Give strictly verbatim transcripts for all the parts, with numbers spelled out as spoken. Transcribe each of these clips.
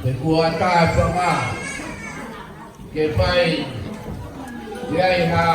He kuo ʻatā e fanga ke fai ʻi ai ha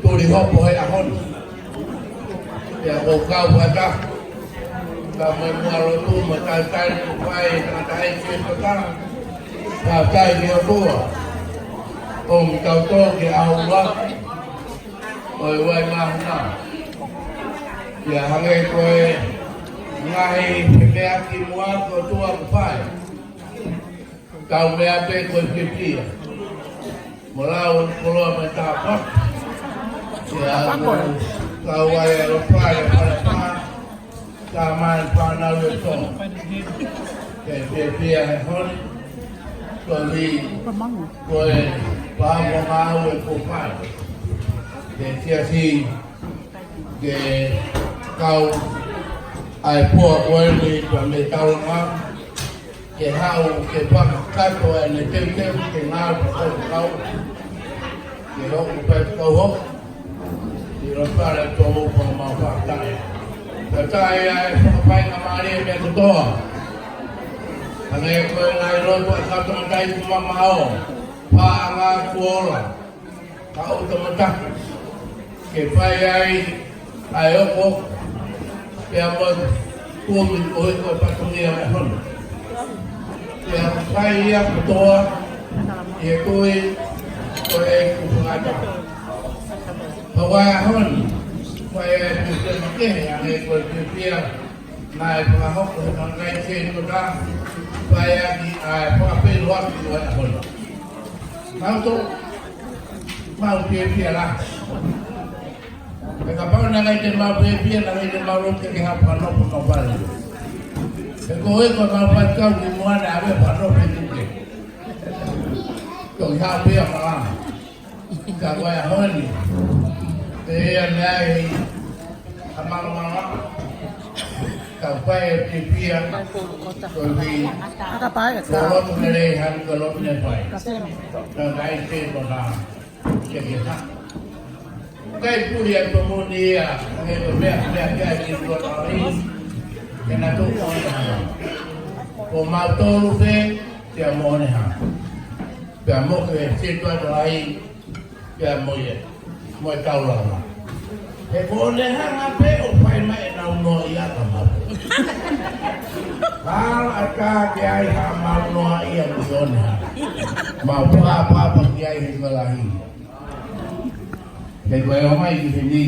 tuli hopo he ʻaho ni. Pea ko e kau ʻatā, ka mo e muʻa lotu mo e talitali kuo fai ʻe he tangataʻeiki ʻo e kotā. Ka talitali ki he ʻOtua ʻoku tau tō ki he ʻaho ua ʻo e Vaimahuna. Pea hangē ko e ngaahi meʻa kimuʻa ko e ʻOtua kuo fai, tau meʻa pē ko e fiefia mo lau ʻa e koloa mo e tāpuaki. Pea ko e kau ai ʻa e ʻOtua ʻi he palapala, tā mai fānau ʻe tō. Ke fiefia he ʻaho ni. Ko e vi, ko e pā mo ngāue kuo fai. Ke siasi, ke kau ai pua ko eni pea mei taulanga, ke haʻu ke fakakakato ʻene teuteu ke ngāue pea kau kau. Ke hoko pē kau hoko. ʻI he ʻofa ʻa e ʻOtua mo e fakafetaʻi. Fakafetaʻi ʻa e fakafaingamālie mei he ʻOtua. Hangē ko e ngaahi lotu ʻa e kau tangataʻeiki mamaʻo, paʻanga kuo ola, ka ʻoku tau mātuʻaki ke fai ai ʻa e ʻofa pea mo e kumi ko e ko e fatongia ʻo e ʻaho ni. Pea fai ia kotoa ʻi he tui ko e kupu ngata. Ka ʻi he ʻaho ni, fai ʻa e puputuʻu makehe, hangē ko e fiefia naʻe fakahoko he ngaahi kei kota, fai ʻaki ʻa e fakafeʻiloaki ʻo e ʻaho ni. Mau tō, mau fiefia lahi. He kapau naʻe ʻikai te mau fiefia, naʻe ʻikai te mau loto ke ha panofo no pale. He ko e ko mau fai kau ki muʻa naʻe ʻave panofo e tuke. Toki haʻu pē ʻa malanga. Ka ko e ʻaho ni, ʻe ʻi ai meʻa ʻi ha malamala. Ka fai e fiefia, ko e vi, ko e lotu ne lei hanu, ko e lotu ne fai. Ka kai se ko ka, ke ke ha. Kai puli atu mo ni ia, ke ko meʻa, meʻa ke ai ki ko ka ri, ke na tō ko na. Ko mau tolu pē, ke a mo ne ha. Pea mo ke se tua to ai, pea mo ia, mo e taulanga. He ko ne hanga pē ʻo fai mai ʻenau noaʻia ka mau. Ka ala ʻatā ke ai ha mau noaʻia mo ne ha. Mau pāpapa ki ai he kalahi. He ko e ō mai ki heni,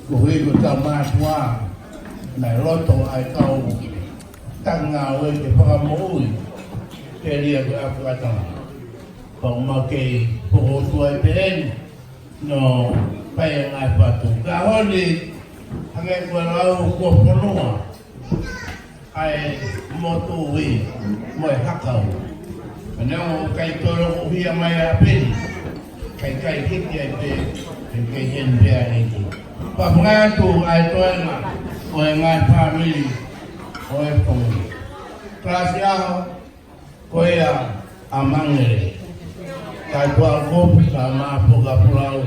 ko e ko tau mātuʻa, naʻe loto ai kau tanga ʻo e ke fakamoʻui, ke lia ke aku atanga. Pau mau kei pokotua e peheni, no pai e ngaahi patu. Ka honi, hangē ko e lau ko fonua, ʻa e motu ui, mo e hakau. Ka neongo kai toro ko hia mai a peni, kai kai hiki ai pē, kai kai hen pē a hiki. Pea fakaatu ʻa e toenga, ʻo e ngaahi fāmili, ʻo e pongi. Kalasi ʻaho, ko ia ʻa Mangele. Ka tua kopu ka mā poka pulau.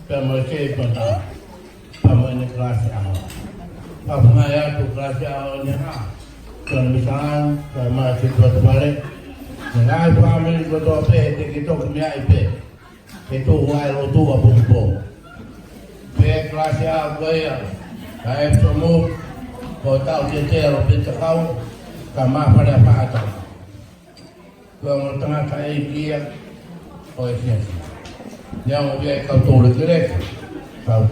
Pea mo e kei kona. Pea mo ʻene kalasi ʻaho. Pea funga ia tu kalasi ʻaho ne ha. Pea mi sāng, pea mā ki tua te pare. Ngaahi fāmili kotoa pē, he te ki toki meʻa ʻi pē. He tō ua e lotu a pōpō. Pea kalasi ʻaho ko ia, ka e tomo, ko tau te te alo pe takau, ka mā fale a paata. Ko e mo tangataʻeiki ia, ko e siasi. Ia mo ia e kau tō lekeleka. Kau,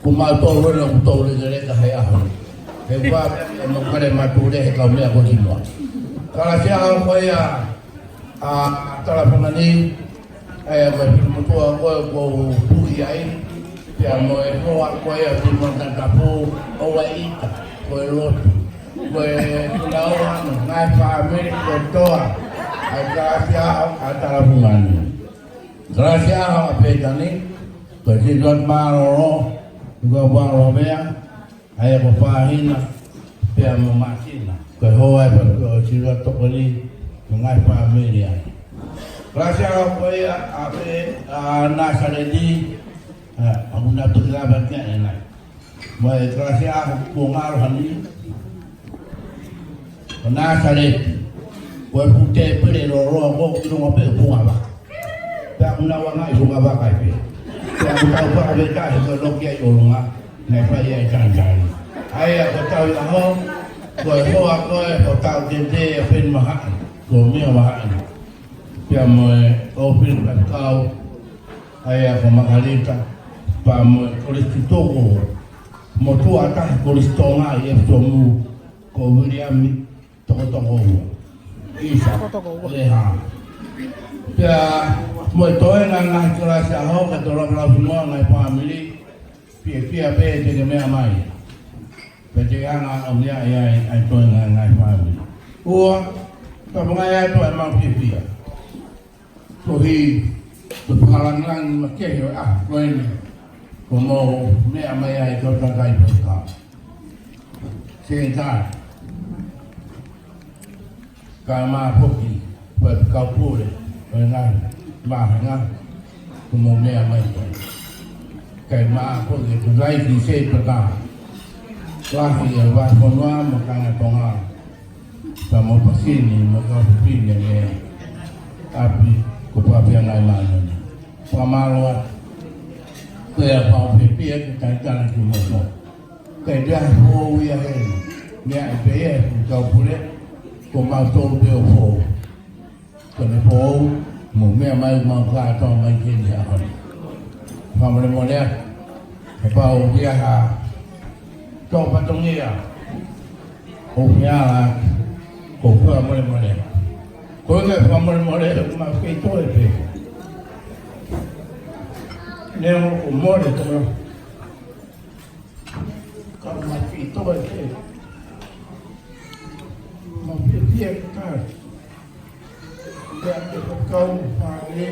ko mau tō wena ko tō lekeleka he ʻaho. He ua, e mo kare matule he kau meʻa ko timoa. Kalasi ʻaho ko ia, ʻa Talafanga ni, ʻa ia ko e fili motuʻa ko e ko Puhi ai, pea mo e hoa ko ia fili mo Tatapu, ʻo e ʻita, ko e lotu, ko e tunaua, ngaahi fāmili kotoa, ʻa e kalasi ʻaho ʻa Talafanga ni. Kalasi ʻaho ʻa Petani, ko e tino mālōlō, ko e valo mea, ʻa ia ko Fāhina, pea mo Mātina. Ko e hoa e patu o Sila Tokoni, mo e ngaahi fāmili ai. Kalasi ʻaho ko ia ʻa pē, ʻa Nasaleti, ʻa, ʻa muna tu kila ba kia e nai. Mo e kalasi ʻaho ko Ngalo Hani, ʻo Nāsaleti, ko e fuʻu tēpile lōloa ko ē ʻi ʻolunga pē ʻo e funga vaka. Pea ʻoku nau ʻangaʻi funga vaka ai pē. Pea ʻoku tau fakafetaʻi he ko e loki ai ʻolunga, naʻe fai ai e tanitali. ʻA ia ko e tau ia ho, ko e hoa ko ē ʻo Tau Tete ʻa Peni Mahaʻi, ko Mia Mahaʻi. Pea mo e ʻofisi faifekau, ʻa ia ko Makalita, pea mo e Kolisi Tuku, mo tuʻa taha Kolisi Tonga ʻi ʻEfesomu, ko Viliami Tokotoko Ua. ʻIsa, Tokotoko Ua. Leha. Pea mo e toenga ngaahi kalasi ʻaho, ka tau lava lava finoa ngaahi fāmili, fiefia pē te ke meʻa mai. Pea te ke hanga ʻo meʻa ai ʻa e toenga ngaahi fāmili. Ua, ka mo ngai atu ʻa e mau fiefia. Koeʻuhi ko e fakalāngilangi makehe ʻo e ʻaho ko eni, ko hoʻomou meʻa mai ai kau tangataʻeiki faifekau. Sekelitali, kaeʻumaʻā foki faifekau pule ʻo e ngaahi vāhenga, ko hoʻomou meʻa mai ko ē. Kaeʻumaʻā foki e tangataʻeiki sekelitali lahi ʻo e vahefonua mo e kāinga Tonga. Pea mo Pasini, mo e kau fefine mei ʻapi ko Papua Ngai Māʻoniʻoni. Fakamālō atu. Ko ia ʻoku ou fiefia ke talitali kimoutolu. Kae ʻikai ke ʻi ai ha foʻi ia heni. Meʻa ʻi pē ia ʻe he kau pule, ko mautolu pē ʻoku fou. Ko ʻene fou, mou meʻa mai, mau kātoa mai ki heni he ʻaho ni. Fakamolemole atu, kapau ʻoku ʻi ai ha tō fatongia ʻoku mea la, ko e fakamolemole. Ko e fakamolemole, ʻoku mau kei toe pē. Neongo ʻoku mole tō, ka mau kei toe pē. Mau fiefia ke tau. Pea ke fakau pale.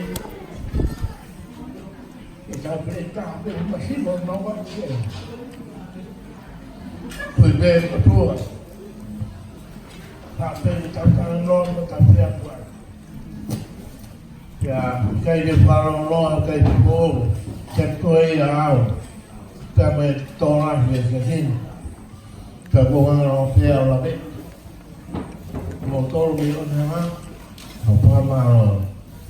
Ke tau pele taha pē masino mau ake. Kui pē kotoa. Ka pele tau talanoa mo tau pea kua. Pea kai ke fakalongoloa, kai ke fō. Ke koe ia au. Pea me tola he ke sin. Pea ko hanga o pea o la pē. Mo tolu mei o na ma, ʻo fakamālō.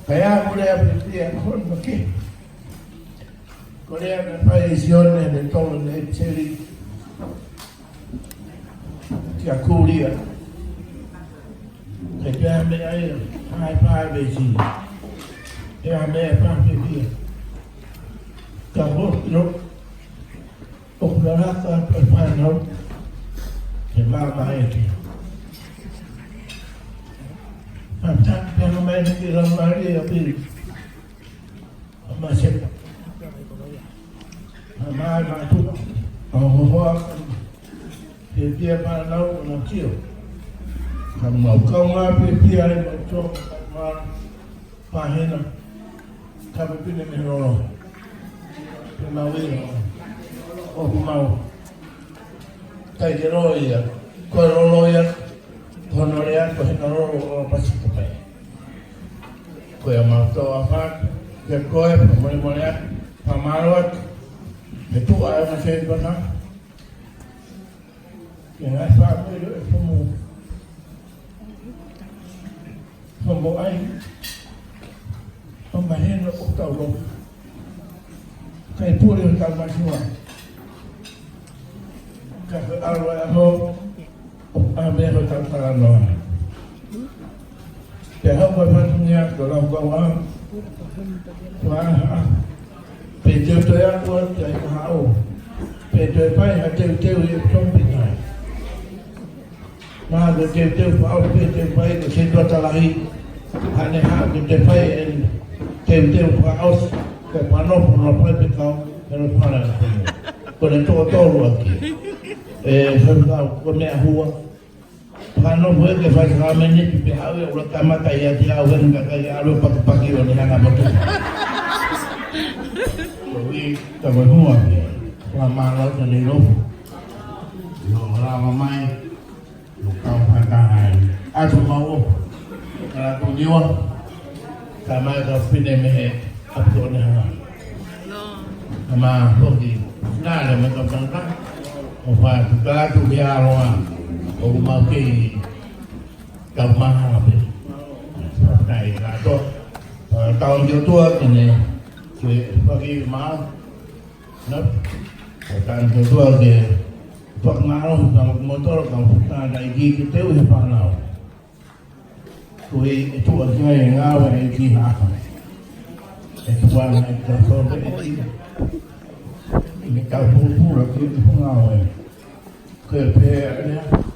Ka ia ko lea pē pia, ko na ke. Ko lea na fai e Sione ne tolu ne seri. Kia Kulia. Ke pea me ai, hai pa be si. Pea me pa pē pia. Ka ko lo. ʻOku lalaka atu e fānau, he māmā ʻeke. Mātā, pea mai ni ki la mali a pili. A ma sepa. A ma, ma tu. A mo hoa. He pia fānau, na tio. Ka mau kau ngā pē pia e mau tō, ma. Pāhena, ka pepine me lolo. Pe mau ino, ʻoku mau. Kai ke lolo ia, ko e lolo ia, ko hono lea, ko hena lolo ʻo Pasifika pē. Ko ia mau tō a fā, ke koe, pa mole mole a, pa mālō atu, he tuʻa e ma se pata, ke ngai fā koe lo e fumu. Homo ai, homo heno o tau lo. Kai pule o tau masua. Ka ko alo e ho, a me ho tau talanoa. Te hau ka fatungia ko lau ka wa. Wa ha. Pe te te a ko te ai ka hao. Pe te pai ha te te i e tompi nai. Mā ko e teuteu fakaʻosi pē te fai ko se tuata lahi. Hane hā ko te fai e teuteu fakaʻosi. Ko e panofo no fai pē kau, he no fana na pē. Ko ne tō tō lua ki. E, fai kau, ko mea hua. Panofo e ke fai sa meni ki pē hau e ula kamata ia te au heni ka kai alo pakipaki o ni hanga motu. Ko ui, ka mo hua pē. Kua mālō ka ni lofu. No, lava mai. Mo kau fakahai. Atu mau o. Ka la tu niwa. Ka mai ka fine me he. Atu o ne hana. Ka ma hoki. Nā le me ka tangata. ʻO fa tu ka la tu ki a loa. ʻOku mau kei. Ka maha pē. Fakafetaʻi kātoa. Fakatauange ki he ʻOtua ke ne, ke fakamaau. Na, fakatauange ki he ʻOtua ke fakamaau, ka mo tolo, ka mo futa, ka ʻi ki ke teu he fānau. Ko e ʻe tuʻa ki ai e ngāue ʻa e ʻEiki ha ʻaho. ʻE tuʻa na e tau tō pē ʻEiki. ʻE tau pūpula ki he ngāue. Ko e pē ʻa e